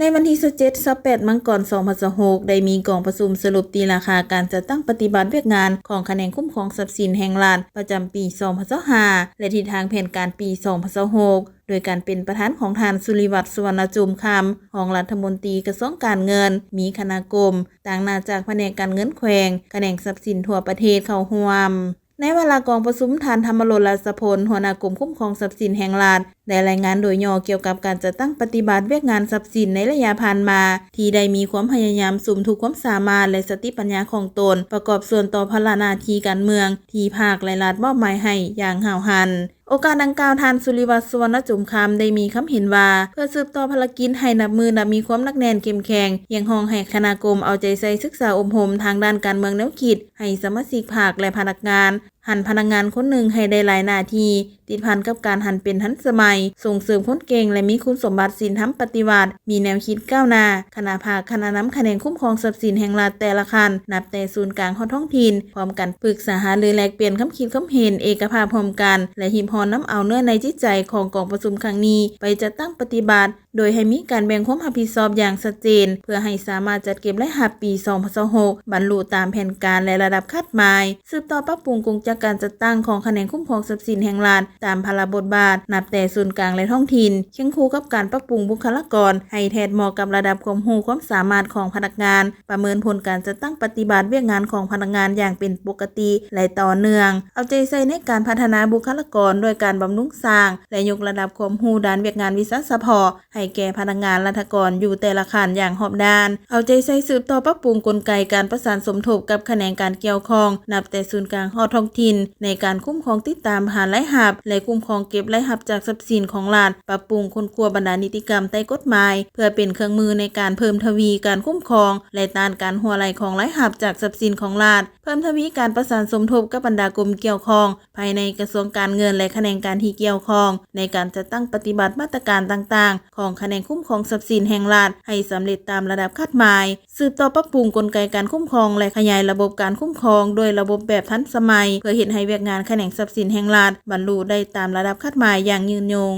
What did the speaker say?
ໃນວັນທີຊາວເຈັດ ຊາວແປດ ມັງກອນ ສອງພັນຊາວຫົກ ໄດ້ມີກອງປະຊຸມສະຫຼຸບຕີລາຄາການຈັດຕັ້ງປະຕິບັດວຽກງານຂອງຂະແໜງຄຸ້ມຄອງຊັບສິນແຫ່ງລັດປະຈຳປີ ສອງພັນຊາວຫ້າ ແລະ ທິດທາງແຜນການປີ ສອງພັນຊາວຫົກ ໂດຍການເປັນປະທານຂອງທ່ານ ສຸລິວັດ ສຸວັນນະຈຸມຄຳ ຮອງລັດຖະມົນຕີກະຊວງການເງິນ, ມີຄະນະກົມ, ຕາງໜ້າຈາກພະແນກການເງິນແຂວງ, ຂະແໜງຊັບສິນທົ່ວປະເທດເຂົ້າຮ່ວມ. ໃນວາລະກອງປະຊຸມ, ທ່ານ ທຳມະໂລດ ລາຊະພົນ ຫົວໜ້າກົມຄຸ້ມຄອງຊັບສິນແຫ່ງລັດ ໄດ້ລາຍງານໂດຍຫຍໍ້ກ່ຽວກັບການຈັດຕັ້ງປະຕິບັດວຽກງານຊັບສິນໃນໄລຍະຜ່ານມາ ທີ່ໄດ້ມີຄວາມພະຍາຍາມສຸມທຸກຄວາມສາມາດ ແລະ ສະຕິປັນຍາຂອງຕົນ ປະກອບສ່ວນຕໍ່ພາລະໜ້າທີ່ການເມືອງທີ່ພັກ ແລະ ລັດມອບໝາຍໃຫ້ຢ່າງຫ້າວຫັນ. ໂອກາດດັ່ງກ່າວ, ທ່ານ ສຸລິວັດ ສຸວັນນະຈຸມຄຳ ໄດ້ມີຄຳເຫັນວ່າ ເພື່ອສືບຕໍ່ພາລະກິດໃຫ້ນັບມື້ນັບມີຄວາມໜັກແໜ້ນເຂັ້ມແຂງ, ຮຽກຮ້ອງໃຫ້ຄະນະກົມເອົາໃຈໃສ່ສຶກສາອົບຮົມທາງດ້ານການເມືອງແນວຄິດ ໃຫ້ສະມາຊິກພັກ ແລະ ພະນັກງານ ຫັນພະນັກງານຄົນໜຶ່ງໃຫ້ໄດ້ຫຼາຍໜ້າທີ່, ຕິດພັນກັບການຫັນເປັນທັນສະໄໝ, ສົ່ງເສີມຄົນເກັ່ງ ແລະ ມີຄຸນສົມບັດສິນທຳປະຕິວັດ, ມີແນວຄິດກ້າວໜ້າ, ຄະນະພັກ, ຄະນະນຳຂະແໜງຄຸ້ມຄອງຊັບສິນແຫ່ງລັດແຕ່ລະຂັ້ນ, ນັບແຕ່ສູນກາງຮອດທ້ອງຖິ່ນ, ພ້ອມກັນປຶກສາຫາລືແລກປ່ຽນຄຳຄິດຄຳເຫັນ, ເອກະພາບຮ່ວມກັນ ແລະ ຮິບຮ້ອນນຳເອົາເນື້ອໃນຈິດໃຈຂອງກອງປະຊຸມຄັ້ງນີ້ໄປຈັດຕັ້ງປະຕິບັດ, ໂດຍໃຫ້ມີການແບ່ງຄວາມຮັບຜິດຊອບຢ່າງຊັດເຈນ ເພື່ອໃຫ້ສາມາດຈັດເກັບລາຍຮັບປີ ສອງພັນຊາວຫົກ ບັນລຸຕາມແຜນການ ແລະ ລະດັບຄາດໝາຍ, ສືບຕໍ່ປັບປຸງກົງຈັກການຈັດຕັ້ງຂອງຂະແໜງຄຸ້ມຄອງຊັບສິນແຫ່ງລັດຕາມພາລະບົດບາດ ນັບແຕ່ສູນກາງ ແລະ ທ້ອງຖິ່ນ, ຄຽງຄູ່ກັບການປັບປຸງບຸກຄະລາກອນໃຫ້ແທດເໝາະກັບລະດັບຄວາມຮູ້ຄວາມສາມາດຂອງພະນັກງານ, ປະເມີນຜົນການຈັດຕັ້ງປະຕິບັດວຽກງານຂອງພະນັກງານຢ່າງເປັນປົກກະຕິ ແລະ ຕໍ່ເນື່ອງ, ເອົາໃຈໃສ່ໃນການພັດທະນາບຸກຄະລາກອນດ້ວຍການບຳລຸງສ້າງ ແລະ ຍົກລະດັບຄວາມຮູ້ດ້ານວຽກງານວິຊາສະເພາະ ໃຫ້ແກ່ພະນັກງານລັດຖະກອນຢູ່ແຕ່ລະຂັ້ນຢ່າງຮອບດ້ານ, ເອົາໃຈໃສ່ສືບຕໍ່ປັບປຸງກົນໄກການປະສານສົມທົບກັບຂະແໜງການກ່ຽວຂ້ອງ ນັບແຕ່ສູນກາງຮອດທ້ອງຖິ່ນ ໃນການຄຸ້ມຄອງຕິດຕາມຫາລາຍຮັບ ແລະ ຄຸ້ມຄອງເກັບລາຍຮັບຈາກຊັບສິນຂອງລັດ, ປັບປຸງຄົ້ນຄວ້າບັນດານິຕິກຳໃຕ້ກົດໝາຍ ເພື່ອເປັນເຄື່ອງມືໃນການເພີ່ມທະວີການຄຸ້ມຄອງ ແລະ ຕ້ານການຮົ່ວໄຫຼຂອງລາຍຮັບຈາກຊັບສິນຂອງລັດ, ເພີ່ມທະວີການປະສານສົມທົບກັບບັນດາກົມກ່ຽວຂ້ອງ ພາຍໃນກະຊວງການເງິນ ແລະ ຂະແໜງການທີ່ກ່ຽວຂ້ອງ ໃນການຈັດຕັ້ງປະຕິບັດມາດຕະການຕ່າງໆຂອງຂະແໜງຄຸ້ມຄອງຊັບສິນແຫ່ງລັດ ໃຫ້ສຳເລັດຕາມລະດັບຄາດໝາຍ, ສືບຕໍ່ປັບປຸງກົນໄກການຄຸ້ມຄອງ ແລະ ຂະຫຍາຍລະບົບການຄຸ້ມຄອງດ້ວຍລະບົບແບບທັນສະໄໝ ເພື່ອເຮັດໃຫ້ວຽກງານຂະແໜງຊັບສິນແຫ່ງລັດບັນລຸໄດ້ຕາມລະດັບຄາດໝາຍຢ່າງຍືນຍົງ.